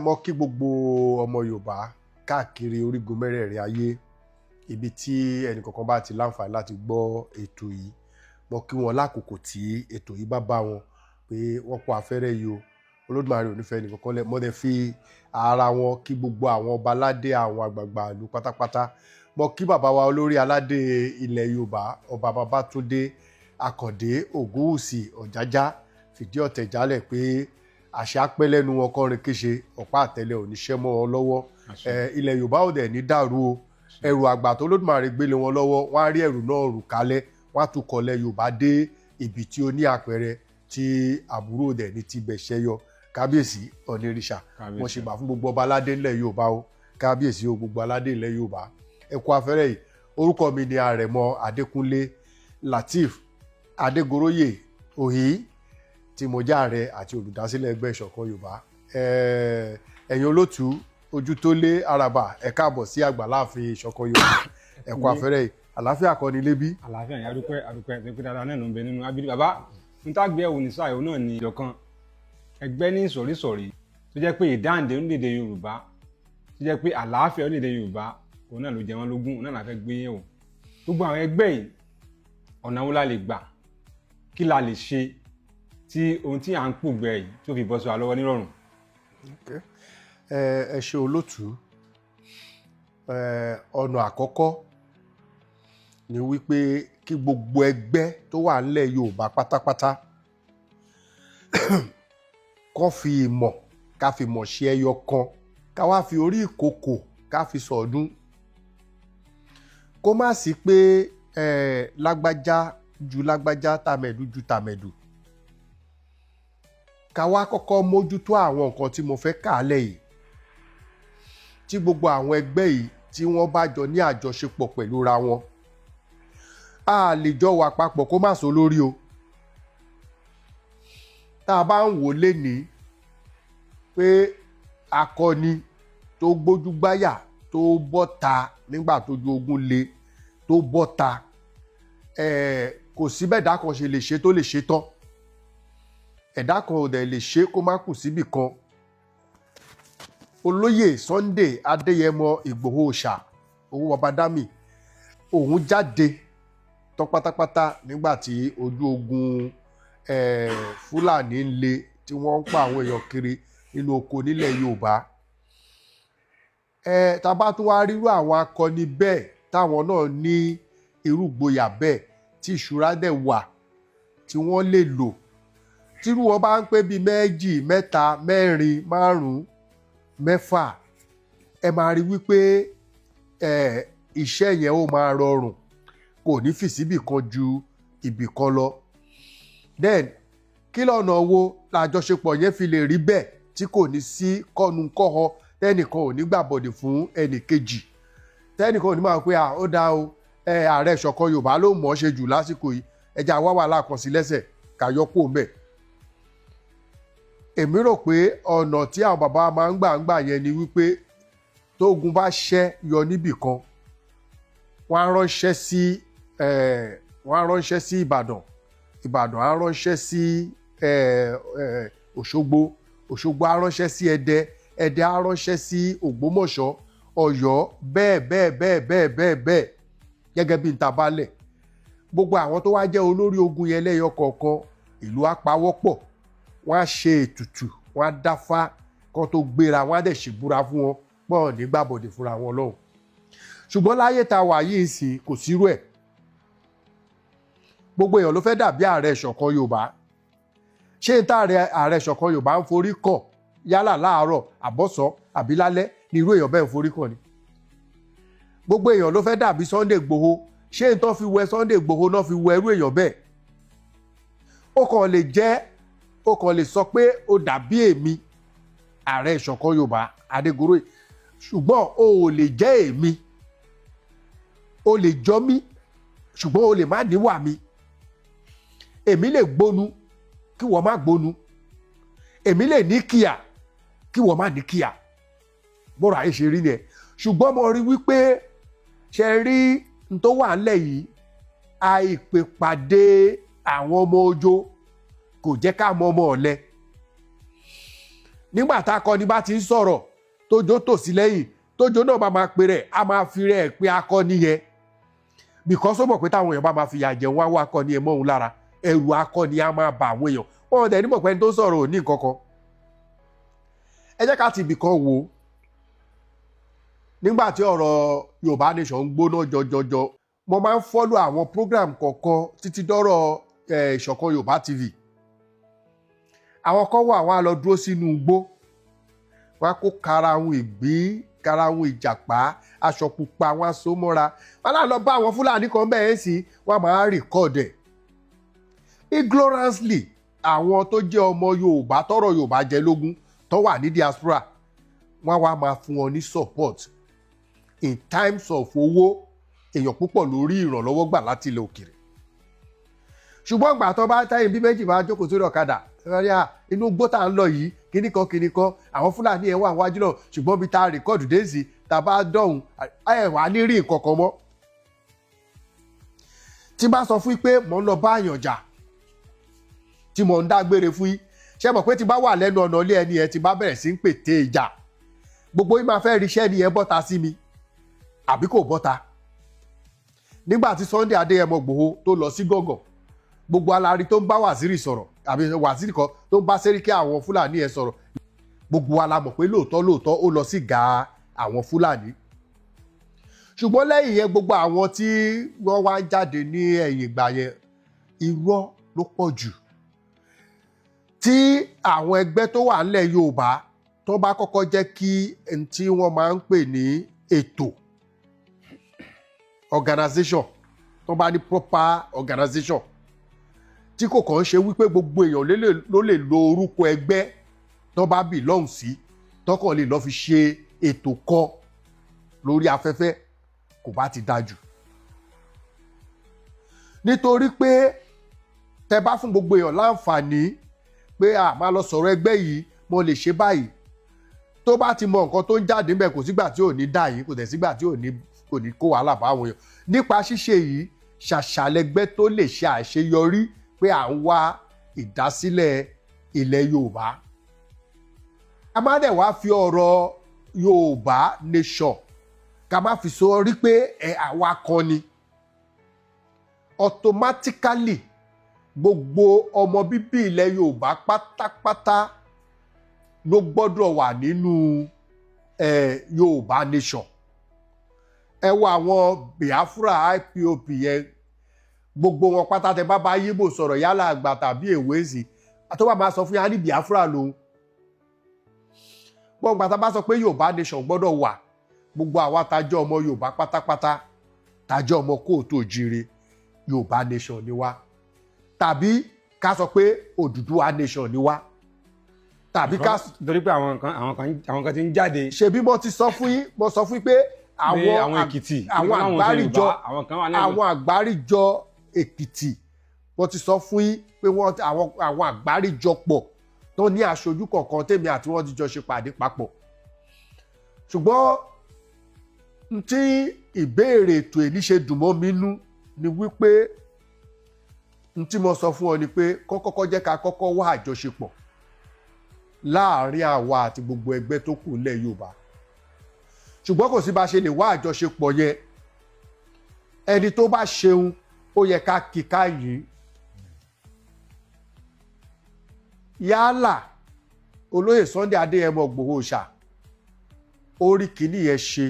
Mo kí gbogbo ọmọ Yorùbá káàkiri orígun mẹ́rẹ̀ẹ̀rin ayé, ibi tí ẹnìkọ̀ọ̀kan bá ti láǹfààní láti gbọ́ ètò yìí. Mo kí wọn lákòókò tí ètò yìí bá bá wọn pé wọ́n kó afẹ́rẹ́ yìí o. Olódùmarè ò ní fẹ́ ẹnìkọ̀ọ̀kan lẹ̀. Mo dẹ̀ fi ara wọn kí gbogbo àwọn ọba aládé, àwọn àgbààgbà ìlú pátápátá. Mo kí bàbá wa olórí aládé ilẹ̀ Yorùbá, Ọba Babátúndé Àkàndé Ògúnwùsì Ọ̀jájá, fìdí ọ̀tẹ̀ jálẹ̀, pé àṣà pẹ́ lẹ́nu wọn kọrin kéṣe, ọ̀pá àtẹlẹ ò ní ṣẹ́ mọ́ wọn lọ́wọ́. Ilẹ̀ Yorùbá ò dẹ̀ ní dàrú o. Ẹrù àgbà tó Olódùmarè gbélé wọn lọ́wọ́, wọ́n á rí ẹrù náà rù kálẹ̀, wọ́n á tún kọlẹ̀ Yorùbá dé ibi tí ó ní àpẹẹrẹ tí àbúrò dẹ̀ ní ti bẹ̀ ṣẹ́yọ. Kábíyèsí Ọ̀nìrìṣà, wọ́n ṣe gbà fún gbogbo ọba aládé ńlẹ̀ Yorùbá o. Kábíyèsí o, gbogbo aládé ńlẹ̀ Yorùbá, ẹ kú afẹ́rẹ́ yìí. Orúkọ mi ni Àrẹ̀mọ Adékúnlé Lateef Adégoróyè Òhì, tí mo jẹ́ ààrẹ àti olùdásílẹ̀ ẹgbẹ́ Ìṣọ̀kan Yorùbá. Ẹ̀yin olótùú ojú tó lé araba, ẹ káàbọ̀ sí àgbàláàfin Ìṣọ̀kan Yorùbá. Ẹ kú afẹ́rẹ́ yìí. Àlàáfíà kọ́ ni lébí. Àlàáfíà yẹn, adúpẹ́, adúpẹ́ tó pé dáadáa náà ló ń bẹ nínú abídí. Bàbá, n tá gbé ẹ̀wò ní sáà yìí náà ni ìjọkan ẹgbẹ́ ní ìsọ̀rísọ̀rí tó jẹ́ pé ìdáǹdè orílẹ̀-èdè Yorùbá, tó jẹ́ pé àlàáfíà orílẹ̀-èdè Yorùbá, òun náà ló jẹ wọ́n lógún, òun náà la fẹ́ gbé yẹ̀wò. Gbogbo àwọn ẹgbẹ́ yìí, ọ̀nà wo la lè gbà, kí la lè ṣe tí ohun tí à ń pògbẹ yìí tó fi bọ́ sí wa lọ́wọ́ nírọ̀rùn? Ẹ ṣe, olótùú. Ọ̀nà àkọ́kọ́ ni wípé kí gbogbo ẹgbẹ́ tó wà nílẹ̀ Yorùbá pátápátá kó fi ìmọ̀, ká fi mọ̀ ṣe ẹyọ kan, ká wá fi orí ìkòkò ká fi sọ̀ọ́dún, kó má sí pé lágbájá ju lágbájá, tàmẹ̀dù ju tàmẹ̀dù. Ká wá kọ́kọ́ mójútó àwọn nǹkan tí mo fẹ́ kà á lẹ̀ yìí. Tí gbogbo àwọn ẹgbẹ́ yìí tí wọ́n bá jọ ní àjọṣepọ̀ pẹ̀lú ra wọn, a lè jọ wà papọ̀ kó má sọ lórí o. Tá a bá ń wò lénìí pé akọni tó gbójú gbáyà, tó bọ́ta nígbà tójú ogun le, tó bọ́ta, kò sí bẹ́ẹ̀ dá kan ṣe lè ṣe tó lè ṣe tán. Ẹ̀dá kan ò dẹ̀ lè ṣe kó má kù síbì kan. Olóyè Sunday Adéyẹmọ Ìgbòho Òòṣà, owó babadami, òun jáde tán pátápátá nígbà tí ojú ogun Fúlàní ń le, tí wọ́n ń pa àwọn èèyàn kiri nínú oko nílẹ̀ Yorùbá. Tá a bá tún wá rírú àwọn akọni bẹ́ẹ̀, táwọn náà ní irúgboyà bẹ́ẹ̀, tí ìṣúra dẹ̀ wà tí wọ́n lè lò, tírú wọn bá ń pé bíi méjì, mẹ́ta, mẹ́rin, márùn-ún, mẹ́fà, ẹ máa rí wípé iṣẹ́ yẹn ó máa rọrùn, kò ní fì síbì kan ju ibì kan lọ. Then, kí lọ́nà wo làjọṣepọ̀ yẹn fi lè rí bẹ́ẹ̀ tí kò ní sí kọ́nu-kọ́họ, tẹ́nìkan ò ní gbàbọ̀dè fún ẹnì kejì, tẹ́nìkan ò ní máa pé à ó dáa o, ààrẹ Ìṣọ̀kan Yorùbá ló mọ̀ ọ́ ṣe jù lásìkò yìí, ẹja wá wàhálà kan sí lẹ́sẹ̀ ká yọ kó mẹ́? Èmi rò pé ọ̀nà tí àwọn bàbá máa ń gbà ń gbà yẹn ni wípé tógun bá ṣẹ́ yọ níbì kan, wọ́n á ránṣẹ́ sí Ìbàdàn, Ìbàdàn á ránṣẹ́ sí Òṣogbo, Òṣogbo á ránṣẹ́ sí Ẹdẹ, Ẹdẹ á ránṣẹ́ sí Ògbómọ̀ṣọ́, Ọ̀yọ́, bẹ́ẹ̀ bẹ́ẹ̀ bẹ́ẹ̀ bẹ́ẹ̀ bẹ́ẹ̀ bẹ́ẹ̀, gẹ́gẹ́ bí n ta balẹ̀. Gbogbo àwọn tó wá jẹ́ olórí ogun yẹn lẹ́yọ kọ̀ọ̀kan, ìlú á pawọ́pọ̀, wọ́n á ṣe ètùtù, wọ́n á dáfá kan tó gbéra, wọ́n á dẹ̀ ṣèbúra fún wọn pọ́n nígbàbọ̀dè fúnra wọn lọ́hùn. Ṣùgbọ́n láyé ta wà yìí sí, kò sírú ẹ̀. Gbogbo èèyàn ló fẹ́ dàbí ààrẹ Ìṣọ̀kan Yorùbá. Ṣé n tá ààrẹ Ìṣọ̀kan Yorùbá ń forí kàn yálà láàárọ̀, àbọ̀sán àbí lálẹ́ ní irú èèyàn bẹ́ẹ̀ ń forí kàn ni? Gbogbo èèyàn ló fẹ́ dàbí Sunday Igboho. Ṣé n tó fi wẹ Sunday Igboho náà fi wẹ irú èèyàn bẹ́ẹ̀? Ó kàn lè jẹ́, ó kàn lè sọ pé ó dàbí èmi ààrẹ Ìṣọ̀kan Yorùbá Adégoróyè, ṣùgbọ́n o ò lè jẹ́ èmi. O lè jọ mí, ṣùgbọ́n o lè má níwà mi. Èmi lè gbónu kí wọ́n má gbónu, èmi lè ní kíá kí wọ́n má ní kíá. Bọ́rọ̀ ayé ṣe rí ni ẹ̀. Ṣùgbọ́n mo rí wípé ṣe rí n tó wà ńlẹ̀ yìí, àìpèpàdé àwọn ọmọ ojo kò jẹ́ ká mọ ọmọ ọ̀lẹ. Nígbà tá akọni bá ti ń sọ̀rọ̀ tójó tò sí lẹ́yìn, tójó náà bá máa pe rẹ̀, á máa fi rẹ̀ pé akọni yẹn, because ó mọ̀ pé táwọn èèyàn bá máa fi yà jẹun wá wá akọni yẹn mọ́ òun lára, ẹrù akọni á máa bà àwọn èèyàn. Wọn ò dẹ̀ ní mọ̀ pé ẹni tó sọ̀rọ̀ ò ní nǹkan kan. Ẹ jẹ́ ká ti ibì kan wò ó. Nígbà tí ọ̀rọ̀ Yorùbá Nation ń gbóná jọjọjọ, mo máa ń follow àwọn program kọ̀ọ̀kan títí dọ́rọ̀ Ìṣọ̀kan Yorùbá TV. Àwọn kan wà, wọ́n á lọ dúró sínú igbó, wọ́n á kó karahun ìgbín, karahun ìjàpá, aṣọ pupa, wọ́n á so mọ́ra, wọ́n á lọ bá àwọn Fúlàní kan bẹ́ẹ̀ sí, wọ́n á máa record ẹ̀. Ignorantly, àwọn tó jẹ́ ọmọ Yorùbá tọ́rọ̀ Yorùbá jẹ lógún tó wà ní diaspora, wọ́n á wá máa fún wọn ní support in times of owó. Èèyàn púpọ̀ lórí ìrànlọ́wọ́ gbà láti ilẹ̀ òkèrè. Ṣùgbọ́n ìgbà tó bá táyìn bí méjì máa jókòó sórí ọ̀kadà, inú igbó tá à ń lọ yìí, kíní kan kíní kan, àwọn Fúlàní ẹ̀ wà wájú náà, ṣùgbọ́n bí ta record dé sí, tá a bá dọ̀hún, ẹ̀ wà ní rí nǹkan kan mọ́. Tí bá sọ fún yín pé mò ń lọ bá àyàn jà, tí mò ń dágbére fún yín, ṣé mọ̀ pé tí bá wà lẹ́nu ọ̀nà ilé ẹni ẹ, tí bá bẹ̀rẹ̀ sí ń pète ìjà, gbogbo yín máa fẹ́ ríṣẹ́ ni ẹ bọ́ta sí mi àbí kò bọ́ta? Nígbà tí Sunday Adéyẹmọ Ìgbòho tó lọ sí Gàngàn, gbogbo alárí tó ń bá Wàzírì sọ̀rọ̀, àbí Wàzírì kan tó ń bá Sẹ́ríkì àwọn Fúlàní ẹ̀ sọ̀rọ̀, gbogbo wa la mọ̀ pé lóòótọ́ lóòótọ́ ó lọ sí gàá àwọn Fúlàní. Ṣùgbọ́n lẹ́yìn yẹn, gbogbo àwọn tí wọ́n wá ń jáde ní ẹ̀yìn ìgbà yẹn, irọ́ ló pọ̀ jù. Tí àwọn ẹgbẹ́ tó wà ńlẹ̀ Yorùbá tó bá kọ́kọ́ jẹ́ kí n tí wọ́n máa ń pè ní ètò organization, tó bá ní proper organization, tí kò kàn ń ṣe wípé gbogbo èèyàn ló lè lo orúkọ ẹgbẹ́ tó bá belong sí, tọkàn lè lọ fi ṣe ètò kan lórí afẹ́fẹ́, kò bá ti dájú. Nítorí pé tẹ bá fún gbogbo èèyàn láǹfààní pé a máa lọ sọ̀rọ̀ ẹgbẹ́ yìí, mo lè ṣe báyìí, tó bá ti mọ nǹkan tó ń jáde ńbẹ̀, kò sígbà tí ò ní dà yín, kò dẹ̀ sígbà tí ò ní kò ní kó wàhálà bá àwọn èèyàn. Nípa ṣíṣe yìí, ṣàṣàlẹ̀gbẹ́ tó lè ṣe àṣeyọrí pé à ń wá ìdásílẹ̀ ilẹ̀ Yorùbá. A má dẹ̀ wá fi ọ̀rọ̀ Yorùbá Nation, ká má fi sọ rí pé ẹ àwa kan ni. Automatically, gbogbo ọmọ bíbí ilẹ̀ Yorùbá pátápátá ló gbọ́dọ̀ wà nínú Yorùbá Nation. Ẹ wo àwọn Biafra, IPOB yẹn, gbogbo wọn pátá, tẹ bá bá Yíbò sọ̀rọ̀, yálà àgbà tàbí èwe sí, tó bá máa sọ fún yín, á ní Biafra lòun. Gbọ́n gbàtà bá sọ pé Yorùbá Nation gbọ́dọ̀ wà, gbogbo àwa tajọ́ ọmọ Yorùbá pátápátá, tajọ́ ọmọ káàárọ̀ oòjíire, Yorùbá Nation ni wá, tàbí ká sọ pé Odùduwà Nation ni wá, tàbí ká. Torí pé àwọn kan ti ń jáde. Ṣebí mo ti sọ fún yín, mo sọ fún yín pé àwọn àwọn Èkìtì, àwọn àgbáríjọ, àwọn kan wà náà, àwọn àgbáríjọ Èkìtì, mo ti sọ fún yín pé wọ́n àwọn àgbáríjọpọ̀ tó ní aṣojú kọ̀ọ̀kan, tèmi àti wọ́n ti jọ ṣe pàdé papọ̀. Ṣùgbọ́n tí ìbéèrè ètò èní ṣe dùn mọ́ mi nú ni wípé n tí mo sọ fún ọ ni pé kọ́kọ́kọ́ jẹ́ ká kọ́kọ́ wá àjọṣepọ̀ láàárín àwa àti gbogbo ẹgbẹ́ tó kù nílẹ̀ Yorùbá. Ṣùgbọ́n kò sí bá ṣe lè wá àjọṣepọ̀ yẹn. Ẹni tó bá ṣeun, ó yẹ ká kí ká yìn. Yálà olóyè Sunday Adéyẹmọ Ìgbòho ṣá ó rí kíní yẹn ṣe,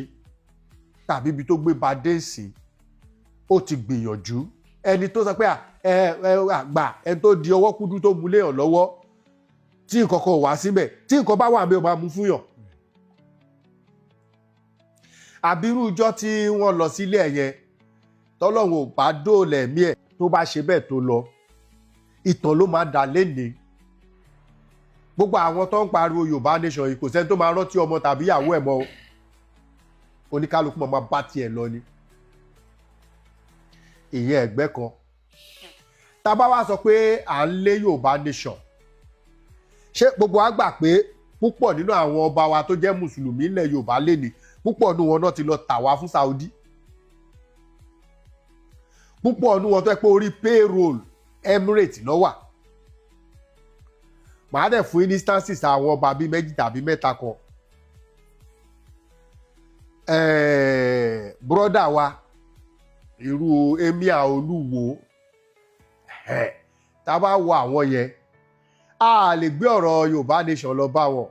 tàbí ibi tó gbé ba dé sí, ó ti gbìyànjú. Ẹni tó sọ pé ẹ ẹ àgbà, ẹni tó di ọwọ́ kúdú tó mú léèyàn lọ́wọ́, tí nǹkan kan ò wá síbẹ̀, tí nǹkan bá wà mí, ò máa mú fún yàn. Àbírú ijọ́ tí wọ́n lọ sílé ẹ̀ yẹn, tọ́lọ́run ò bá dóòlà ẹ̀mí ẹ̀, tó bá ṣe bẹ́ẹ̀ tó lọ, ìtàn ló máa dà lénìí. Gbogbo àwọn tó ń pariwo Yorùbá Nation yìí, kò sẹ́ni tó máa rántí ọmọ tàbí ìyàwó ẹ̀ mọ́ o. Oníkálukú máa bá tiẹ̀ lọ ni. Ìyẹn ẹgbẹ́ kan. Tá a bá wá sọ pé à ń lé Yorùbá Nation, ṣé gbogbo wa gbà pé púpọ̀ nínú àwọn ọba wa tó jẹ́ mùsùlùmí ilẹ̀ Yorùbá lénìí, púpọ̀ nínú wọn náà ti lọ tà wá fún Saudi? Púpọ̀ nínú wọn tó yẹ pé orí payroll Emirates ló wà. Màá dẹ̀ fún instances àwọn ọba bíi méjì tàbí mẹ́ta kan. Brọ́dà wa irú emir Olúwo, tá a bá wo àwọn yẹn, a lè gbé ọ̀rọ̀ Yorùbá nation lọ bá wọn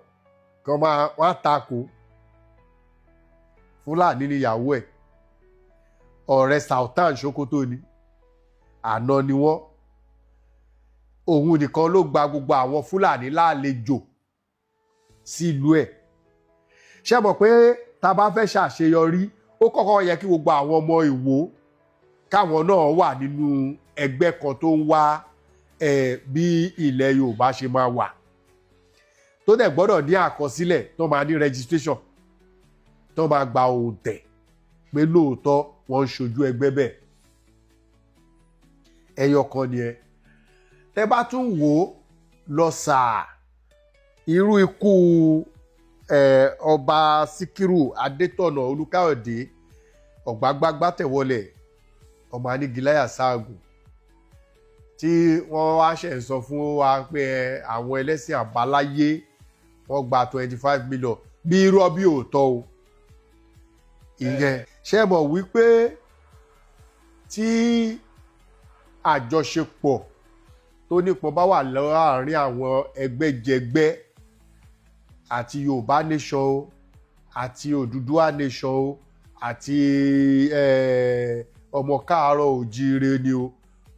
kàn máa wá takò. Fúlàní níyàwó ẹ̀, ọ̀rẹ́ Sultan Sokoto ni, àná ni wọ́n. Òun nìkan ló gba gbogbo àwọn Fúlàní lálejò sílùú ẹ̀. Ṣé mọ̀ pé tá a bá fẹ́ ṣàṣeyọrí, ó kọ́kọ́ yẹ kí gbogbo àwọn ọmọ Ìwó káwọn náà wà nínú ẹgbẹ́ kan tó ń wá bí ilẹ̀ Yorùbá ṣe máa wà, tó dẹ̀ gbọ́dọ̀ ní àkọsílẹ̀, tó máa ní registration, tó máa gba òǹtẹ̀ pé lóòótọ́ wọ́n ń ṣojú ẹgbẹ́ bẹ́ẹ̀. Ẹyọ kan ni ẹ. Tẹ bá tún wò ó lọ sàá, irú ikú ọba Síkírù Adétọ̀nà Olúkáyọ̀dé Ọ̀gbágbágbá tẹ̀wọlẹ̀ ọmọ Anígiláyà Ṣáàgùn, tí wọ́n wá ṣe ń sọ fún wa pé àwọn ẹlẹ́sìn àbáláyé wọ́n gba 25 million bí irọ́ bí òótọ́ o. Ìyẹn ṣe mọ̀ wípé tí àjọṣepọ̀ tó nípọn bá wà láàárín àwọn ẹgbẹ́jẹgbẹ́ àti Yorùbá nation o, àti Odùduwà nation o, àti ọmọ káàárọ̀ òjíire ni o,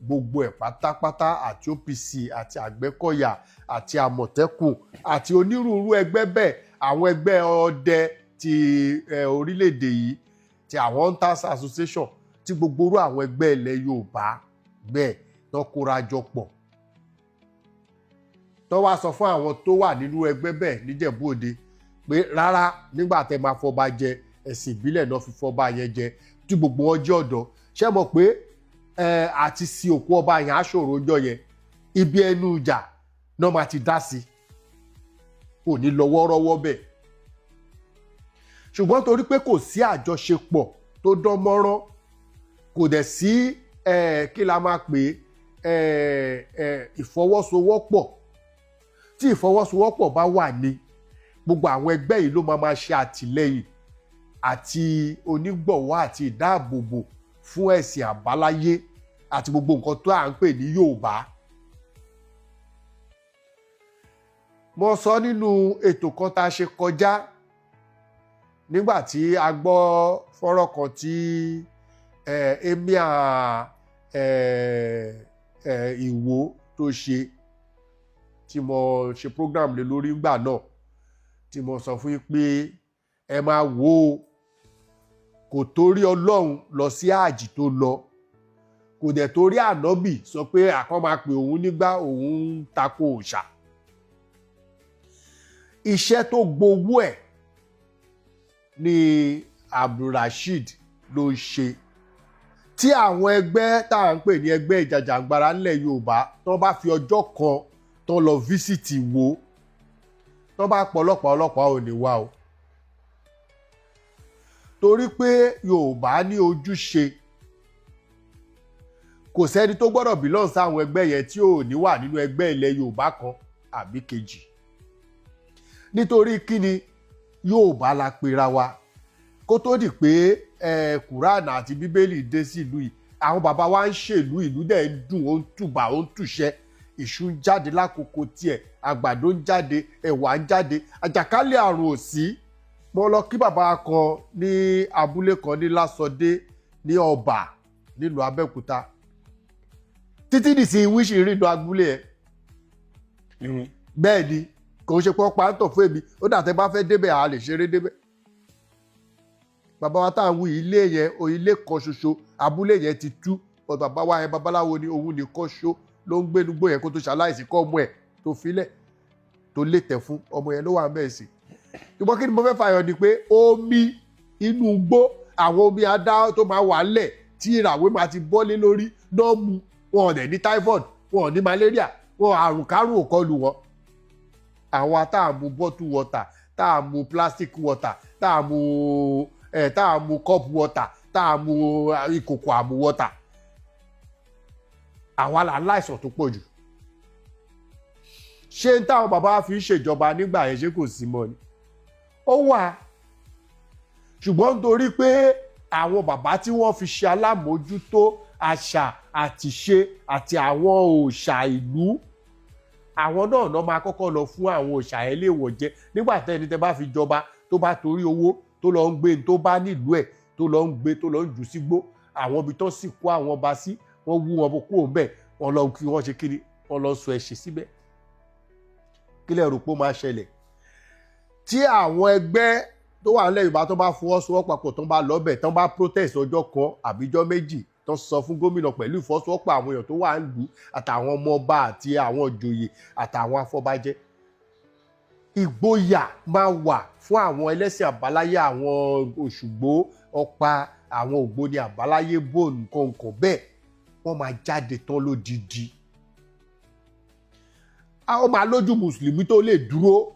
gbogbo ẹ̀ pátápátá, àti OPC àti Àgbẹ̀kọ̀yà àti Àmọ̀tẹ́kùn àti onírúurú ẹgbẹ́ bẹ́ẹ̀, àwọn ẹgbẹ́ ọdẹ ti orílẹ̀-èdè yìí, ti àwọn Hunters Association, tí gbogbo orú àwọn ẹgbẹ́ ilẹ̀ Yorùbá bẹ́ẹ̀ tó kóra jọ pọ̀, tó wá sọ fún àwọn tó wà nínú ẹgbẹ́ bẹ́ẹ̀ níjẹ̀bú Òde pé rárá, nígbà tẹ́ máa fọba jẹ, ẹ̀sìn ìbílẹ̀ náà fi fọba yẹn jẹ, tí gbogbo wọn jẹ́ ọ̀dọ́. Ṣé mọ̀ pé àti sí òkú ọba yẹn aṣòro ọjọ́ yẹn, ibi ẹnu ìjà náà máa ti dá sí, kò ní lọ wọ́ọ́rọ́wọ́ bẹ́ẹ̀. Ṣùgbọ́n torí pé kò sí àjọṣepọ̀ tó dán mọ́rán, kò dẹ̀ sí kí la máa pè é, ìfọwọ́sowọ́pọ̀. Tí ìfọwọ́sowọ́pọ̀ bá wà ní gbogbo àwọn ẹgbẹ́ yìí ló máa máa ṣe àtìlẹ́yìn àti onígbọ̀wọ́ àti ìdáàbòbò fún ẹ̀sìn àbáláyé àti gbogbo nǹkan tó à ń pè ní Yorùbá. Mo sọ nínú ètò kan tá a ṣe kọjá nígbà tí a gbọ́ fọ́rọ̀ kan tí emir Ìwó tó ṣe, tí mo ṣe program lé lórí ńgbà náà, tí mo sọ fún yín pé ẹ máa wò ó, kò torí Ọlọ́run lọ sí àjì tó lọ, kò dẹ̀ torí ànábì sọ pé àkọ́ máa pè òun nígbà òun ń tako òòṣà. Iṣẹ́ tó gbowó ẹ̀ ni Abdulrasheed ló ń ṣe. Tí àwọn ẹgbẹ́ tá à ń pè ní ẹgbẹ́ ìjàjàngbara ńlẹ̀ Yorùbá tó bá fi ọjọ́ kan tó lọ fíṣítì wo, tó bá pọ̀ ọlọ́pàá, ọlọ́pàá ò ní wá o, torí pé Yorùbá ní ojúṣe. Kò sẹ́ni tó gbọ́dọ̀ belong sáwọn ẹgbẹ́ yẹn tí ò ní wà nínú ẹgbẹ́ ilẹ̀ Yorùbá kan àbí kejì. Nítorí kíni? Yorùbá la pera wa. Kó tó di pé Kùránà àti Bíbélì dé sí ìlú yìí, àwọn bàbá wa ń ṣèlú, ìlú dẹ̀ ń dùn, ó ń tùbà, ó ń tùṣẹ́, ìṣù ń jáde lákòókò tiẹ̀, àgbàdo ń jáde, ẹ̀wà ń jáde, àjàkálẹ̀ àrùn ò sí. Mo lọ kí bàbá kan ní abúlé kan ní Lásọdé ní Ọ̀bà nílùú Abẹ́òkúta. Títí dìsí wíṣì rìnnà abúlé ẹ̀. Bẹ́ẹ̀ ni, kò ń ṣe pé ọ̀pá ń tọ̀ fún èmi, ó dà tẹ́ bá fẹ́ débẹ̀, à lè ṣeré débẹ̀. Bàbá wa tá à ń wí ilé yẹn, ilé kan ṣoṣo, abúlé yẹn ti tú. Bàbá wa yẹn babaláwo ni, òun nìkan ṣo ló ń gbénu gbó yẹn kó tó ṣaláìsí, kọ́ ọmọ ẹ̀ tó filẹ̀ tó lè tẹ̀ fún ọmọ yẹn ló wà mẹ́ẹ̀ sí. Ṣùgbọ́n kí ni mo fẹ́ fàyọ ni pé omi inú igbó, àwọn omi adá tó máa wà ńlẹ̀ tí ìràwé máa ti bọ́lé lórí náà mu, wọn ò dẹ̀ ní typhoid, wọn ò ní malaria, wọn àrùn kárùn ò kọlù wọn. Àwa tá à mu bottle water, tá à mu plastic water, tá à mu cup water, tá à mu ìkòkò àmú water, àwa là ń láìsàn tó pọ̀ jù. Ṣé ń táwọn bàbá fi ń ṣèjọba nígbà yẹn, ṣé kò sí mọ́ ni? Ó wà, ṣùgbọ́n nítorí pé àwọn bàbá tí wọ́n fi ṣe alámòójútó àṣà àti ṣe àti àwọn òòṣà ìlú, àwọn náà náà máa kọ́kọ́ lọ fún àwọn òòṣà ẹ̀ léèwọ̀ jẹ. Nígbà tẹ́ni tẹ́ bá fi jọba tó bá torí owó tó lọ ń gbé tó bá nílùú ẹ̀, tó lọ ń gbé, tó lọ ń jù sígbó, àwọn ibi tó sì kó àwọn ọba sí, wọ́n wú wọn kúrò ń bẹ̀, wọ́n lọ kí wọ́n ṣe kiri, wọ́n lọ sọ ẹ̀ṣẹ̀ síbẹ̀. Kí lẹ rò pé ó máa ṣẹlẹ̀ tí àwọn ẹgbẹ́ tó wà nílẹ̀ Yorùbá tó bá fọwọ́sowọ́pọ̀ papọ̀, tó bá lọ́bẹ̀, tó bá protest ọjọ́ kan àbíjọ́ méjì, tó sọ fún gómìnà pẹ̀lú ìfọwọ́sowọ́pọ̀ àwọn èèyàn tó wà ń lù àtàwọn ọmọ ọba àti àwọn ìjòyè àtàwọn afọbajẹ, ìgboyà máa wà fún àwọn ẹlẹ́sìn àbáláyé, àwọn Òṣùgbó, Ọ̀pá, àwọn Ògbóni àbáláyé, bò nǹkan nǹkan bẹ́ẹ̀, wọ́n máa jáde tán lódidi. Ó máa lójú mùsùlùmí tó lè dúró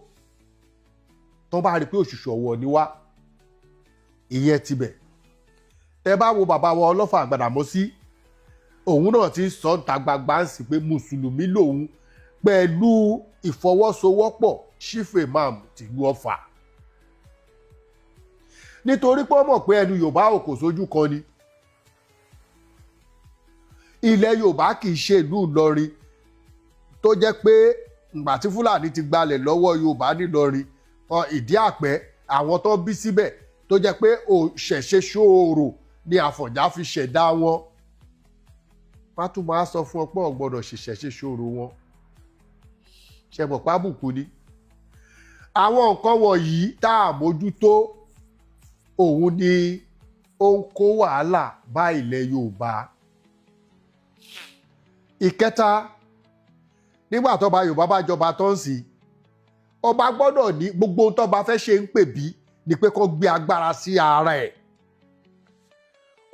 tó bá rí i pé òṣùṣù ọ̀wọ̀ ni wá. Ìyẹn tibẹ̀. Tẹ bá wo bàbá wa Ọlọ́fà Gbàdàmọ́sí, òun náà ti ń sọ níta gbangba ń sì pé mùsùlùmí lòun, pẹ̀lú ìfọwọ́sowọ́pọ̀ Chief Imam tìlú Ọ̀fà, nítorí pé ó mọ̀ pé ẹnu Yorùbá ò kò sójú kan ni. Ilẹ̀ Yorùbá kì í ṣe ìlú Ìlọrin, tó jẹ́ pé ìgbà tí Fúlàní ti gbalẹ̀ lọ́wọ́ Yorùbá nílọrin, ìdí àpẹ́ àwọn tó bí síbẹ̀, tó jẹ́ pé òṣẹ̀ṣe ṣòro ni Àfọ̀njá fi ṣẹ̀dá wọn, wọ́n tún máa sọ fún ọ pé ò gbọ́dọ̀ ṣẹ̀ṣẹ̀ ṣòro wọn. Ṣe mọ̀ pábùkù ni àwọn nǹkan wọ̀nyí tá a mójútó, òun ni ó ń kó wàhálà bá ilẹ̀ Yorùbá. Ìkẹta, nígbà tó bá Yorùbá bá jọba tó ń sìn, ọba gbọ́dọ̀ ní gbogbo ohun tó bá fẹ́ ṣe ń pè bí ni pé kó gbé agbára sí ara ẹ̀.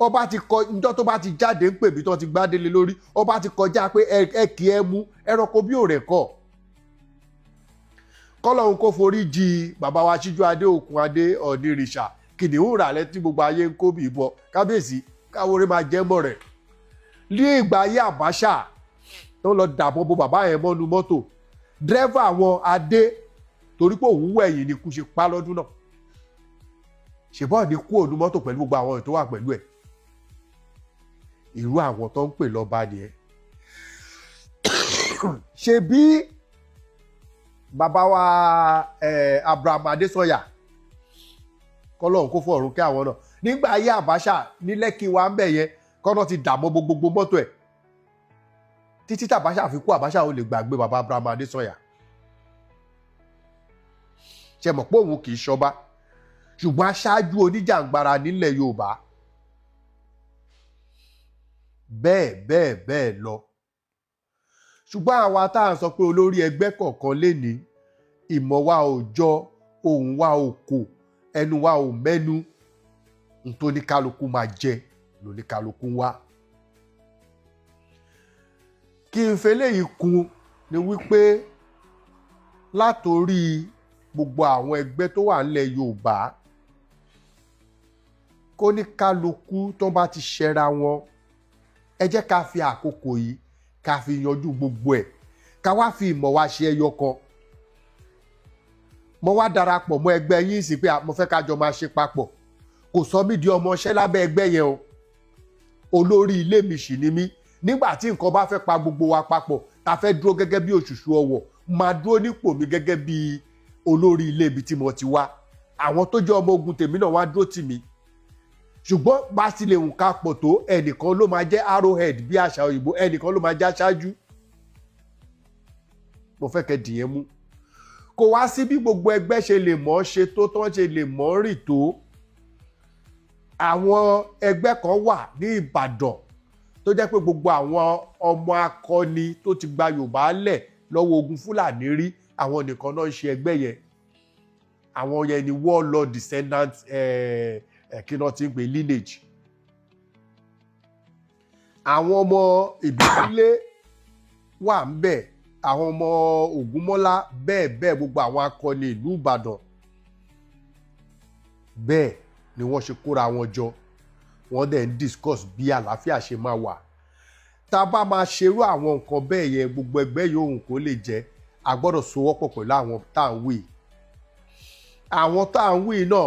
Ọba ti kọ njọ́ tó bá ti jáde ń pè bí tó ti gbádélé lórí, ọba ti kọjá pé ẹ kì í ẹ mú ẹranko bí òrè kọ. Kọ́lọ́hún kó forí jì bàbá wa Síjú Adé Òkun Adé Ọ̀nìrìṣà, kìnìún ràlẹ́ tí gbogbo ayé ń kó bì bọ̀, kábíyèsí káwóré máa jẹ́ mọ́ rẹ̀. Ní ìgbà ayé Àbáṣà tó lọ dàbọ̀ bo bàbá yẹn mọ́nu mọ́tò, dírẹ́fà àwọn adé, torí pé òun wẹ̀yìn ni kú ṣe pa lọ́dún náà, ṣèbọ́n ní kú òun mọ́tò pẹ̀lú gbogbo àwọn ètò wà pẹ̀lú ẹ̀. Irú àwọn tó ń pè lọ́ba nìyẹn. Ṣe bí bàbá wa Abraham Adesanya, kọ́lọ́hún kó fọ̀run kí àwọn náà, nígbà ayé Àbáṣà ní Lẹ́kì wa ń bẹ̀ yẹn, kọ́nà ti dààmú gbogbo mọ́tò ẹ̀ títí tí Àbáṣà fi kú. Àbáṣà ò lè gbàgbé bàbá Abraham Adesanya. Ṣe mọ̀ pé òun kì í ṣọba, ṣùgbọ́n aṣáájú oníjàngbara nílẹ̀ Yorùbá, bẹ́ẹ̀ bẹ́ẹ̀ bẹ́ẹ̀ lọ. Ṣùgbọ́n àwa tá à ń sọ pé olórí ẹgbẹ́ kọ̀ọ̀kan lè ní ìmọ̀ wa ò jọ, ohùn wa ò kò, ẹnu wa ò mẹ́nu, ntóníkálukú máa jẹ lóníkálukú wá. Kí n fẹ́ léyìí kún ni wípé látòrí gbogbo àwọn ẹgbẹ́ tó wà nílẹ̀ Yorùbá, kóníkálukú tó bá ti ṣẹra wọn, ẹ jẹ́ ká fi àkókò yìí ká fi yanjú gbogbo ẹ̀, ká wá fi ìmọ̀ wa ṣe ẹyọ kan. Mo wá darapọ̀ mọ́ ẹgbẹ́ yín sí pé mo fẹ́ ká jọ máa ṣe papọ̀, kò sọ mí di ọmọọṣẹ́ lábẹ́ ẹgbẹ́ yẹn o. Olórí ilé mi sì ni mí. Nígbà tí nǹkan bá fẹ́ pa gbogbo wa papọ̀, ta fẹ́ dúró gẹ́gẹ́ bí òṣùṣù ọwọ̀, máa dúró nípò mi gẹ́gẹ́ bí olórí ilé ibi tí mo ti wá. Àwọn tó jẹ́ ọmọ ogun tèmi náà wá dúró tì mí. Ṣùgbọ́n bá ti lè hùn ká pọ̀ tó, ẹnìkan ló máa jẹ́ arrowhead bí àṣà òyìnbó, ẹnìkan ló máa jẹ́ aṣáájú. Mo fẹ́ kẹ́ dìyẹn mú. Kò wá sí bí gbogbo ẹgbẹ́ ṣe lè mọ̀ ọ́ ṣe tó, tán ṣe lè mọ̀ ọ́ rìn tó. Àwọn ẹgbẹ́ kan wà ní Ìbàdàn tó jẹ́ pé gbogbo àwọn ọmọ akọni tó ti gba Yorùbá lẹ̀ lọ́wọ́ ogun Fúlàní rí, àwọn nìkan náà ń ṣe ẹgbẹ́ yẹn. Àwọn yẹn ni warlord descendant, kí náà ti ń pè, lineage. Àwọn ọmọ Ìbíkúnlé wà ń bẹ̀, àwọn ọmọ Ògúnmọ́lá, bẹ́ẹ̀ bẹ́ẹ̀, gbogbo àwọn akọni ìlú Ìbàdàn. Bẹ́ẹ̀ ni wọ́n ṣe kóra wọn jọ, wọ́n dẹ̀ ń discuss bí àlàáfíà ṣe máa wà. Tá a bá máa ṣerú àwọn nǹkan bẹ́ẹ̀ yẹn, gbogbo ẹgbẹ́ yòówù kó lè jẹ́, A gbọ́dọ̀ sowọ́pọ̀ pẹ̀lú àwọn tá à ń wí. Àwọn tá à ń wí náà,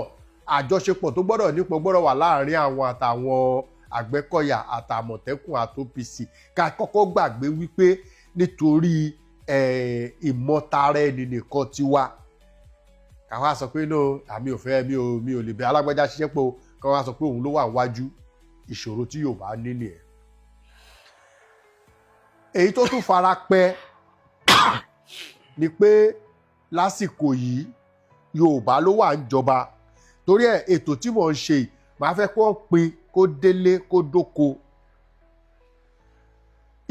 àjọṣepọ̀ tó gbọ́dọ̀ nípọn gbọ́dọ̀ wà láàárín àwọn àtàwọn Àgbẹ̀kọ̀yà àtàmọ̀tẹ́kùn àti OPC. Ká kọ́kọ́ gbàgbé wípé nítorí ìmọ̀tara ẹni nìkan tiwa, ká wá sọ pé no, àmì ò fẹ́, mi ò lè bẹ alágbájá ṣiṣẹ́ pọ̀, ká wá sọ pé òun ló wà wájú. Ìṣòro tí Yorùbá ní nìyẹn. Èyí tó tún fara pẹ́ ni pé lásìkò yìí, Yorùbá ló wà ń jọba. Torí ẹ̀, ètò tí mò ń ṣe yìí, màá fẹ́ kó pin, kó délé, kó dóko.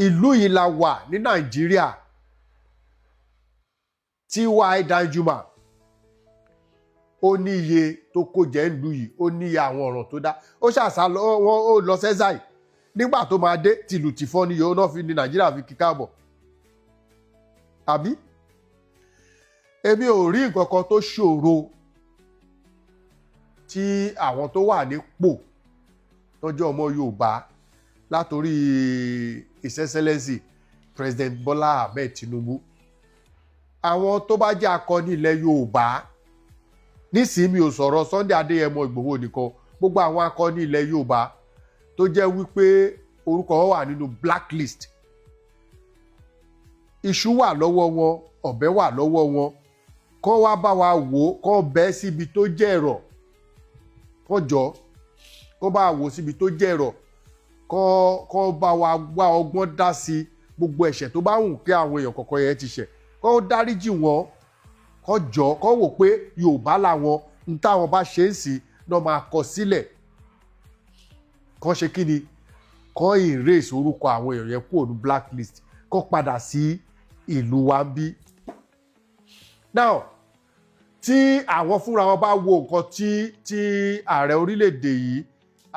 Ìlú yìí la wà ní Nàìjíríà. T.Y. Danjuma, ó ní iye tó kó jẹ́ ìlú yìí, ó ní iye àwọn ọ̀ràn tó dá. Ó ṣàṣà lọ, ó lọ sẹ́sàì. Nígbà tó máa dé, tìlù tìfọ́n ni yóò náà fi ní Nàìjíríà fi kí káàbọ̀. Àbí èmi ò rí nǹkan kan tó ṣòro tí àwọn tó wà nípò tọ́jú ọmọ Yorùbá, látòrí His Excellency President Bola Ahmed Tinubu, àwọn tó bá jẹ́ akọni ilẹ̀ Yorùbá nísìnyí, mi ò sọ̀rọ̀ Sunday Adéyẹmọ Ìgbòho nìkan, gbogbo àwọn akọni ilẹ̀ Yorùbá tó jẹ́ wípé orúkọ wọn wà nínú blacklist, iṣu wà lọ́wọ́ wọn, ọ̀bẹ wà lọ́wọ́ wọn, kọ́ wá bá wa wò ó, kọ́ bẹ́ síbi tó jẹ́ ẹ̀rọ, kọ́ jọ kọ́ bá wa wò síbi tó jẹ́ ẹ̀rọ, kọ́ bá wa wá ọgbọ́n dá sí gbogbo ẹ̀ṣẹ̀ tó bá wù kí àwọn èèyàn kọ̀ọ̀kan yẹn ti ṣẹ̀, kọ́ dáríjì wọ́n, kọ́ jọ kọ́ wò pé Yorùbá làwọn ń táwọn bá ṣe é sí náà máa kọ sílẹ̀. Kọ́ ṣe kí ni? Kọ́ erase orúkọ àwọn èèyàn yẹn kúrò ní blacklist, kọ́ padà sí ìlú wa ń bí. Now, tí àwọn fúnra wọn bá wo nǹkan tí ààrẹ orílẹ̀-èdè yìí,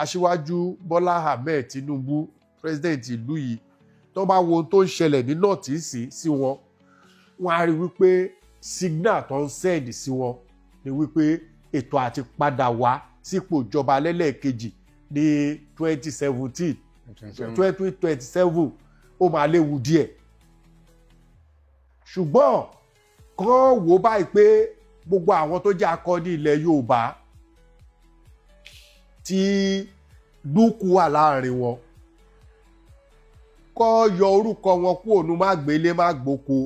Aṣíwájú Bọ́lá Ahmed Tinubu, president ìlú yìí, tó bá wo ohun tó ń ṣẹlẹ̀ ní North sí wọn, wọ́n á rí wípé signal tó ń send sí wọn ni wípé ètò àti padà wá sípò ìjọba lẹ́lẹ́ẹ̀kejì ní 2017, 2027, ó máa léwu díẹ̀. Ṣùgbọ́n kàn wò báyìí pé gbogbo àwọn tó jẹ́ akọni ilẹ̀ Yorùbá tí dúkù wà láàrin wọn, kọ́ yọ orúkọ wọn kúrò ní má gbélé má gboko,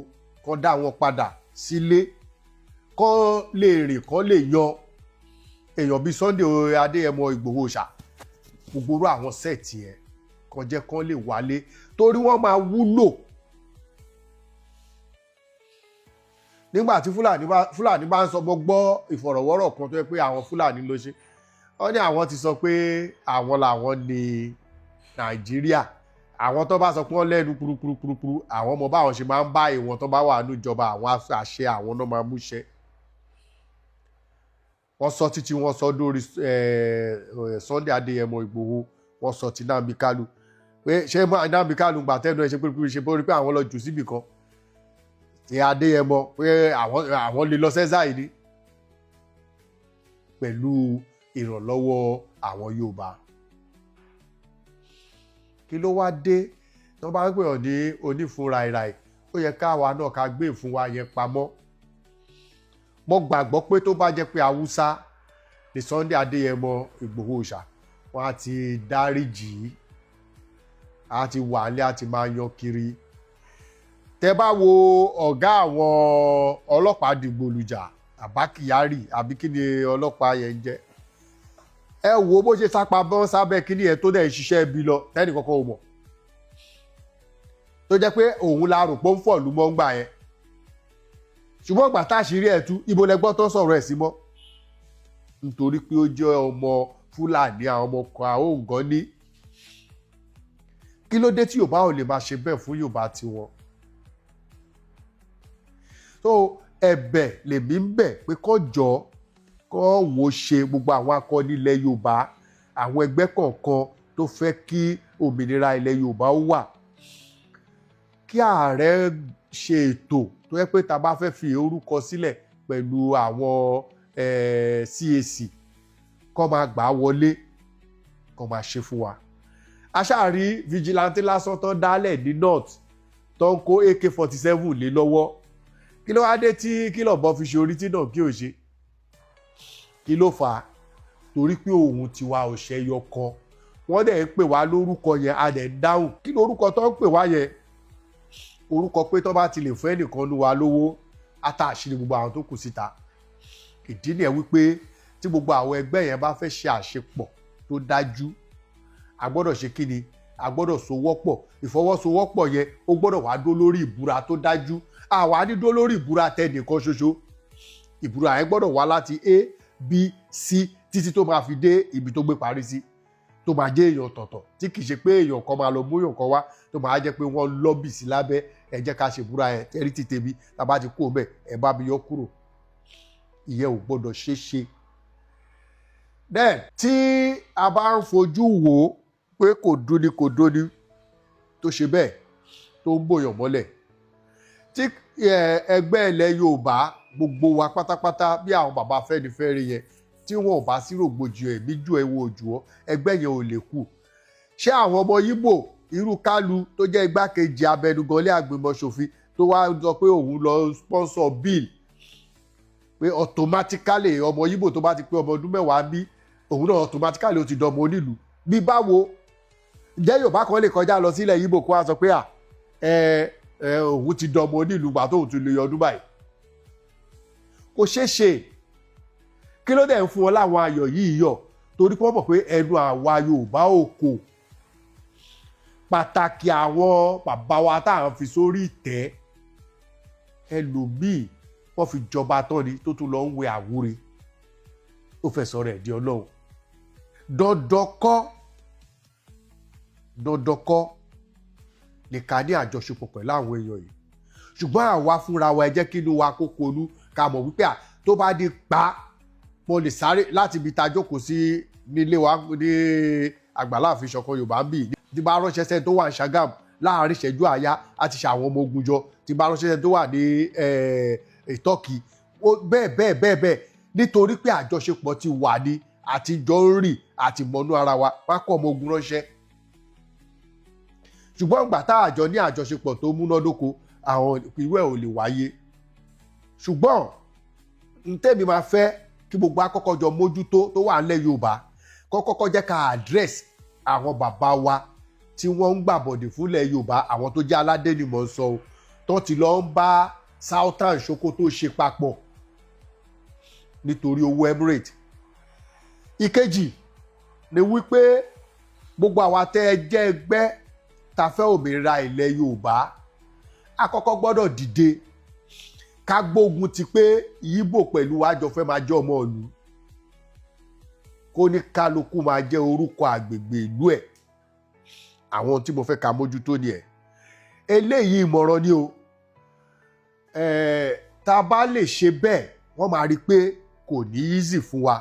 kọ́ dá wọn padà sílé, kọ́ lè rìn, kọ́ lè yan èèyàn bíi Sunday Adéyẹmọ Ìgbòho ṣá, gbogbo irú àwọn set yẹn, kọ́ jẹ́ kán lè wálé, torí wọ́n máa wúlò nígbà tí Fúlàní bá ń sọ. Mo gbọ́ ìfọ̀rọ̀wọ́rọ̀ kan tó yẹ pé àwọn Fúlàní ló ṣe. Wọ́n ní àwọn ti sọ pé àwọn làwọn ní Nàìjíríà. Àwọn tó bá sọ pé wọ́n lẹ́nu purupurupuru, àwọn ọmọ báwọn ṣe máa ń bá ìwọ̀n tó bá wà níjọba, àwọn àṣẹ àwọn náà máa múṣẹ. Wọ́n sọ títí wọ́n sọ lórí Sunday Adéyẹmọ Ìgbòho, wọ́n sọ ti Nnamdi Kanu pé ṣé Nnamdi Kanu gbà tẹnu ẹ ṣe pé ṣe bó rí pé àwọn lọ jù síbì kan ti Adéyẹmọ, pé àwọn lè lọ sẹ́sà yìí ni pẹ̀lú ìrànlọ́wọ́ àwọn Yorùbá. Kí ló wá dé tó bá ń pè ọ́ ní onífun ràìràì? Ó yẹ káwa náà ká gbé ìfun wa yẹn pamọ́. Mo gbàgbọ́ pé tó bá jẹ́ pé Haúsá ní Sunday Adéyẹmọ Ìgbòho ṣá, wọn á ti dáríjì, á ti wà ní á ti máa yan kiri. Tẹ bá wo ọ̀gá àwọn ọlọ́pàá dìgbòlùjà, Abba Kyari, àbí kí ni ọlọ́pàá yẹn ń jẹ́, ẹ wo bó ṣe sápá bọ́n sábẹ́ kí ni ẹ tó dẹ̀ ń ṣiṣẹ́ ibi lọ, tẹ́nì kankan ò mọ̀, tó jẹ́ pé òun la rò pé ó ń fọ̀lú mọ́ ń gbà yẹn. Ṣùgbọ́n ìgbà táṣìírí ẹ̀ tú, ibo lẹ gbọ́ tó sọ̀rọ̀ ẹ̀ sí mọ́? Nítorí pé ó jẹ́ ọmọ Fúlàní, àwọn ọmọ kan àóǹgán ní. Kí ló dé tí Yorùbá ò lè máa ṣe bẹ́ẹ̀ fún Yorùbá tiwọn? So ẹ̀bẹ̀ lèmi ń bẹ̀ pé kó jọ kó wò ṣe gbogbo àwọn akọni ilẹ̀ Yorùbá, àwọn ẹgbẹ́ kọ̀ọ̀kan tó fẹ́ kí òmìnira ilẹ̀ Yorùbá ó wà, kí ààrẹ ṣe ètò tó yẹ pé tá a bá fẹ́ fi orúkọ sílẹ̀ pẹ̀lú àwọn CAC, kó máa gbà á wọlé, kó máa ṣe fún wa. Aṣáàrí vigilante lásán tán dálẹ̀ ní North, tó ń kó AK-47 lé lọ́wọ́. Kí ló wá dé tí kí lọ́bọ fi ṣe orí tí náà kí ò ṣe? Kí ló fà á? Torí pé òun tiwa ò ṣẹyọ kan. Wọ́n dẹ̀ ń pè wá lórúkọ yẹn, a dẹ̀ ń dáhùn. Kí lórúkọ tó ń pè wá yẹn? Orúkọ pé tó bá ti lè fún ẹnìkan nu wa lówó, á tà àṣírí gbogbo àwọn tó kù síta. Ìdí nìyẹn wípé tí gbogbo àwọn ẹgbẹ́ yẹn bá fẹ́ ṣe àṣepọ̀ tó dájú, a gbọ́dọ̀ ṣe kí ni? A gbọ́dọ̀ sowọ́pọ̀. Ìfọwọ́sowọ́pọ̀ yẹn ó gbọ́dọ̀ wá dó lórí ìbúra tó dájú. Àwa ní dó lórí ìbúra tẹnìkan ṣoṣo. Ìbúra yẹn gbọ́dọ̀ wá láti A, B, C títí tó máa fi dé ibi tó gbé parí sí, tó máa jẹ́ èèyàn ọ̀tọ̀ọ̀tọ̀, tí kì í ṣe pé èèyàn kan máa lọ mú èèyàn kan wá tó máa jẹ́ pé wọ́n lọ́bì sí lábẹ́. Ẹ jẹ́ ká ṣe ìbúra yẹn tẹ́rí ti tèmi, tá a bá ti kú òun bẹ́ẹ̀, ẹ bá mi yọ kúrò. Ìyẹn ò gbọ́dọ̀ ṣeé ṣe. Then tí a bá ń fojú wò ó pé kò dúni kò dúni tó ṣe bẹ́ẹ̀ tó ń bòyàn mọ́lẹ̀, tí ẹgbẹ́ ilẹ̀ Yorùbá gbogbo wa pátápátá bí àwọn bàbá Afẹ́nifẹ́re yẹn, tí wọn ò bá sí rògbòdìyàn ẹ̀mí jù ẹ̀ wo òjò ọ́, ẹgbẹ́ yẹn ò lè kú. Ṣé àwọn ọmọ Yíbò irú Kálù tó jẹ́ igbákejì abẹnugan ilé àgbìmọ̀ ṣòfin tó wá sọ pé òun lọ sponsor bill pé automatically ọmọ Yíbò tó bá ti pé ọmọ ọdún 10 bí òun náà automatically ó ti dọmọ onílùú? Bí báwo? Ǹjẹ́ Yorùbá kan lè kọjá lọ sílẹ̀ Yíbò kó wá sọ pé òun ti dọmọ onílùú gbà tóun ti lè yọdún báyìí? Kò ṣeé ṣe. Kí ló dẹ̀ ń fún wọn láwọn ayọ̀ yìí yọ̀? Torí pé wọ́n mọ̀ pé ẹnu àwa Yorùbá ò kò. Pàtàkì àwọn bàbá wa tá à ń fi sórí ìtẹ́, ẹlòmíì wọ́n fi jọba tán ni tó tún lọ ń wẹ àwúre, ó fẹ́ sọ rẹ̀ di Ọlọ́run. Dandan kọ́ lè ká ní àjọṣepọ̀ pẹ̀lú àwọn èèyàn yìí, ṣùgbọ́n àwa fúnra wa ẹ jẹ́ kí inú wa kó konú, ká mọ̀ wípé tó bá di pa, mo lè sáré láti ibi tá a jókòó sí nílé wa ní Àgbàlá Ààfin Ìṣọ̀kan Yorùbá ń bì. Tí bá ránṣẹ́ sẹ́ni tó wà ní Ṣàgámù, láàárín ìṣẹ́jú àáyá á ti ṣe àwọn ọmọ ogun jọ. Tí bá ránṣẹ́ sẹ́ni tó wà ní Ìtọ́kì, bẹ́ẹ̀ bẹ́ẹ̀ bẹ́ẹ̀ bẹ́ẹ̀, nítorí pé àjọṣepọ̀ ti wà ní àtijọ́ ń rìn àti mọ̀nú ara wa, wá kọ́ ọmọ ogun ránṣẹ́. Ṣùgbọ́n ìgbà tá àjọ ní àjọṣepọ̀ tó múnádóko, àwọn irú ẹ̀ ò lè wáyé. Ṣùgbọ́n ntẹ́mi máa fẹ́ kí gbogbo akọ́kọ́ jọ mójútó tó wà nílẹ̀ Yorùbá, kọ́kọ́kọ́ jẹ́ ká àdírẹ́sì àwọn bàbá wa tí wọ́n ń gbàbọ̀dè fúnlẹ̀ Yorùbá, àwọn tó jẹ́ aládé ni mò ń sọ o, tó ti lọ ń bá Sultan Sokoto ṣe papọ̀ nítorí owó Emirate. Ìkejì ni wípé gbogbo àwa tẹ́ ẹ jẹ́ ẹgbẹ́ ta fẹ́ òmìnira ilẹ̀ Yorùbá, àkọ́kọ́ gbọ́dọ̀ dìde ká gbógun ti pé Yíbò pẹ̀lú wa jọ fẹ́ máa jẹ́ ọmọ ìlú, kó ní kálukú máa jẹ́ orúkọ àgbègbè ìlú ẹ̀. Àwọn tí mo fẹ́ ká mójútó ni ẹ̀. Eléyìí ìmọ̀ràn ni o. Tá a bá lè ṣe bẹ́ẹ̀, wọ́n máa rí i pé kò ní easy fún wa,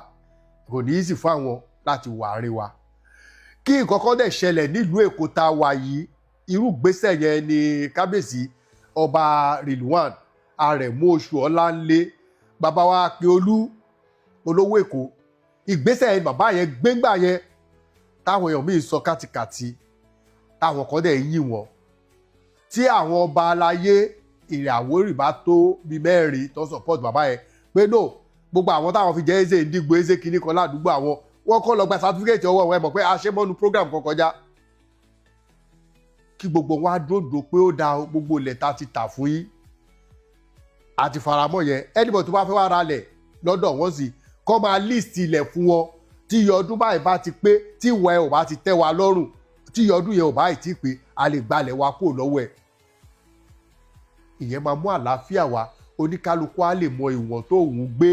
kò ní easy fún àwọn láti wà àárín wa. Kí nǹkan kan dẹ̀ ṣẹlẹ̀ nílùú Èkó tá a wà yìí, irú ìgbésẹ̀ yẹn ni kábíyèsí ọba Rilwan Arẹ̀mú Oṣù Ọláńlé, bàbá wa Akíolú olówó Èkó, ìgbésẹ̀ yẹn bàbá yẹn gbéngbà yẹn táwọn èèyàn míì sọ kátikàti, táwọn kan dẹ̀ yìn wọ́n. Tí àwọn ọba aláyé ìrìn Àwórì bá tó bíi mẹ́rin tó support bàbá yẹn pé no, gbogbo àwọn táwọn fi jẹ́ Eze Ndigbo, Eze kìíní kan ládùúgbò àwọn, wọ́n kọ́ lọ gba certificate ọwọ́ wọn. Ẹ mọ̀ pé aṣẹ́mọ́nu program kan kọjá, kí gbogbo wọn á dòdò pé ó da gbogbo ilẹ̀ ta ti tà fún yín àti faramọ́ yẹn. Anybody tó bá fẹ́ wá ra lẹ̀ lọ́dọ̀ wọn sì kọ́ máa list ilẹ̀ fún wọn. Tí iye ọdún báyìí bá ti pé, tí ìwà ẹ̀ ò bá ti tẹ́ wa lọ́rùn, tí iye ọdún yẹn ò bá ì tí pé, a lè gbalẹ̀ wa kúrò lọ́wọ́ ẹ̀. Ìyẹn máa mú àlàáfíà wá, oníkálukú á lè mọ ìwọ̀n tó òun gbé.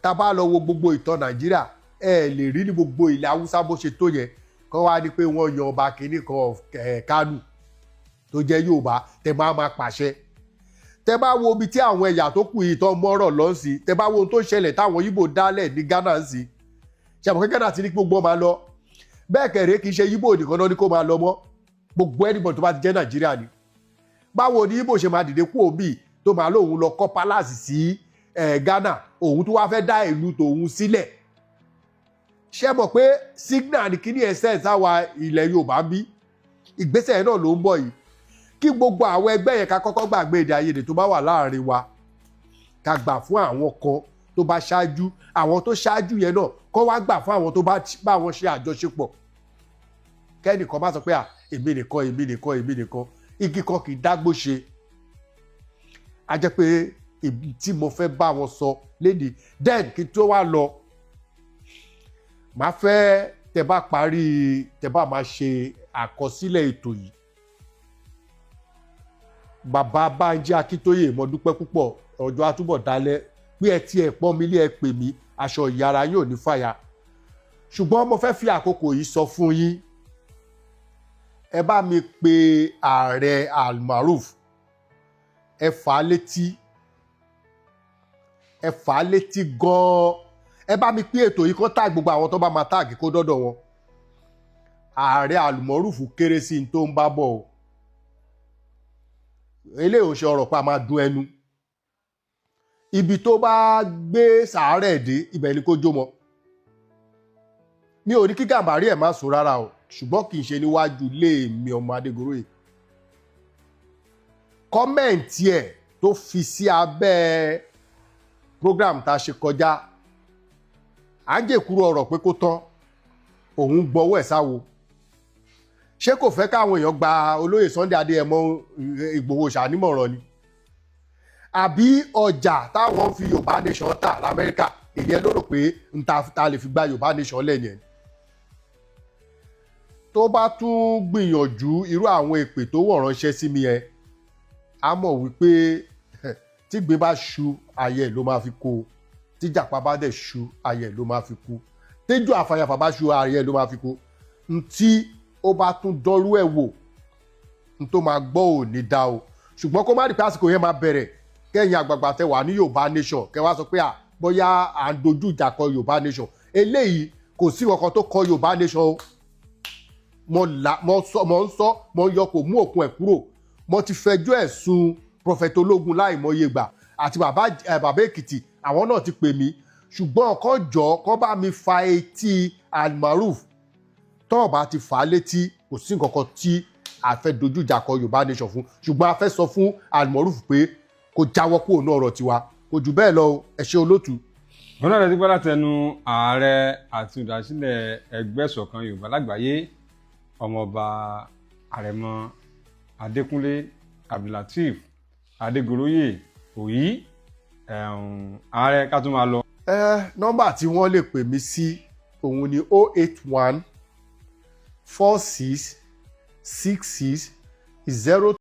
Tá a bá lọ wo gbogbo ìtàn Nàìjíríà, ẹ lè rí ní gbogbo ilẹ̀ Haúsá bó ṣe tó yẹn, kọ́ wá ní pé wọ́n yan ọba kìíní kan Kánò tó jẹ́ Yorùbá tẹ máa máa pàṣẹ. Tẹ bá wo ibi tí àwọn ẹ̀yà tó kù yìí tó mọ́rọ̀ lọ sí, tẹ bá wo ohun tó ṣẹlẹ̀ táwọn Yíbò dálẹ̀ ní Ghana ń sí, ṣàmùkẹ́ Ghana ti ní kí gbogbo máa lọ. Bẹ́ẹ̀ kẹ̀rẹ́ kì í ṣe Yíbò nìkan náà ní kó máa lọ mọ́, gbogbo anybody tó bá ti jẹ́ Nàìjíríà ni. Báwo ni Yíbò ṣe máa dìde kú òbí tó máa lóun lọ kọ́ palace sí Ghana, òun tó wá fẹ́ dá ìlú tòun sílẹ̀? Ṣé mọ̀ pé signal ni kíní ẹsẹ̀ sáwa ilẹ̀ Yorùbá ń bí? Ìgbésẹ̀ náà ló ń bọ̀ yìí. Kí gbogbo àwọn ẹgbẹ́ yẹn ká kọ́kọ́ gbàgbé èdè àìyedè tó bá wà láàrin wa, ká gbà fún àwọn kan tó bá ṣáájú. Àwọn tó ṣáájú yẹn náà kó wá gbà fún àwọn tó bá bá wọn ṣe àjọṣepọ̀. Kẹ́nìkan bá sọ pé, "À, èmi nìkan, èmi nìkan, èmi nìkan," igi kan kì í dágbó ṣe. A jẹ́ pé ibi tí mo fẹ́ bá wọn sọ lénìí. Then kí n tó wá lọ, màá fẹ́ tẹ bá parí, tẹ bá máa ṣe àkọsílẹ̀ ètò yìí, Bàbá Bánjí Akíntóyè, mo dúpẹ́ púpọ̀. Ọjọ́ àtúbọ̀ dálẹ̀ pé ẹ tiẹ̀ pọ́n mi lé, ẹ pè mí, aṣọ ìyára yóò ní fàyà. Ṣùgbọ́n mo fẹ́ fi àkókò yìí sọ fún yín, ẹ bá mi pe ààrẹ Almaroof, ẹ fà á létí, ẹ fà á létí gan-an. Ẹ bá mi pín ètò yìí, kó tag gbogbo àwọn tó bá máa tag, kó dọ́dọ̀ wọn. Ààrẹ Almaroof kéré sí n tó ń bá bọ̀ o. Eléyìí ò ṣe ọ̀rọ̀ pa máa dún ẹnu. Ibi tó bá gbé sàárẹ̀ dé, ibẹ̀ ni kó jó mọ́. Mi ò ní kí Gàmbàrí ẹ̀ má sùn rárá o, ṣùgbọ́n kì í ṣe níwájú ilé mi, ọmọ Adégoróyè. Comment ẹ̀ tó fi sí abẹ́ program tá a ṣe kọjá, à ń jèkúrò ọ̀rọ̀ pé kó tán, òun gbọ́wọ́ ẹ̀ sáwo. Ṣé kò fẹ́ káwọn èèyàn gba olóyè Sunday Adéyẹmọ Ìgbòho ṣànímọ̀ràn ni, àbí ọjà táwọn fi Yorùbá Nation tà l'Amẹ́ríkà, ìyẹn ló rò pé n ta lè fi gba Yorùbá Nation lẹ́yìn ẹ̀? Tó bá tún gbìyànjú irú àwọn èpè tó wọ̀ ránṣẹ́ sí mi yẹn, á mọ̀ wípé tígbín bá ṣu, ayẹ̀ ló máa fi kó o, tíjàpá bá dẹ̀ ṣu, ayẹ̀ ló máa fi kú, téjò àfàyàfà bá ṣu, ayẹ̀ ló máa fi kú. Ntí ó bá tún dọ́rú ẹ̀ wò, n tó máa gbọ́ ò ní dá o. Ṣùgbọ́n kó má rí pé àsìkò yẹn máa bẹ̀rẹ̀, kẹ́yìn àgbààgbà tẹ wà ní Yorùbá Nation, kẹ́ wá sọ pé à bóyá à ń dojú ìjà kọ Yorùbá Nation. Eléyìí, kò sí kankan tó kọ Yorùbá Nation o. Mo là, mo sọ, mo ń sọ, mo ń yọ, kò mú òkun ẹ̀ kúrò. Mo ti fẹjọ́ ẹ̀ sùn Prophet Ológun láìmọye gbà, àti bàbá ẹ, bàbá Èkìtì, àwọn náà ti pè mí. Ṣùgbọ́n kọ́ jọ kọ́ bá mi fa etí Almaroof. Tọ́ọ̀ bá ti fà á létí, kò sí nǹkan kan tí a fẹ́ dojú ìjà kọ Yorùbá Nation fún. Ṣùgbọ́n a fẹ́ sọ fún Almaroof pé kó jáwọ́ kúrò ní ọ̀rọ̀ tiwa. Kò jù bẹ́ẹ̀ lọ o. Ẹ ṣé, olótùú. Wọn náà ti gbọ́ látẹnu ààrẹ àti olùdásílẹ̀ Ẹgbẹ́ Ìṣọ̀kan Yorùbá Lágbàáyé, Ọmọọba Àrẹ̀mọ Adékúnlé Abdulateef Adégoróyè Òyí. Ààrẹ, ká tún máa lọ. Ẹ nọ́mbà tí wọ́n lè pè mí sí òun ni 081 46 66 0.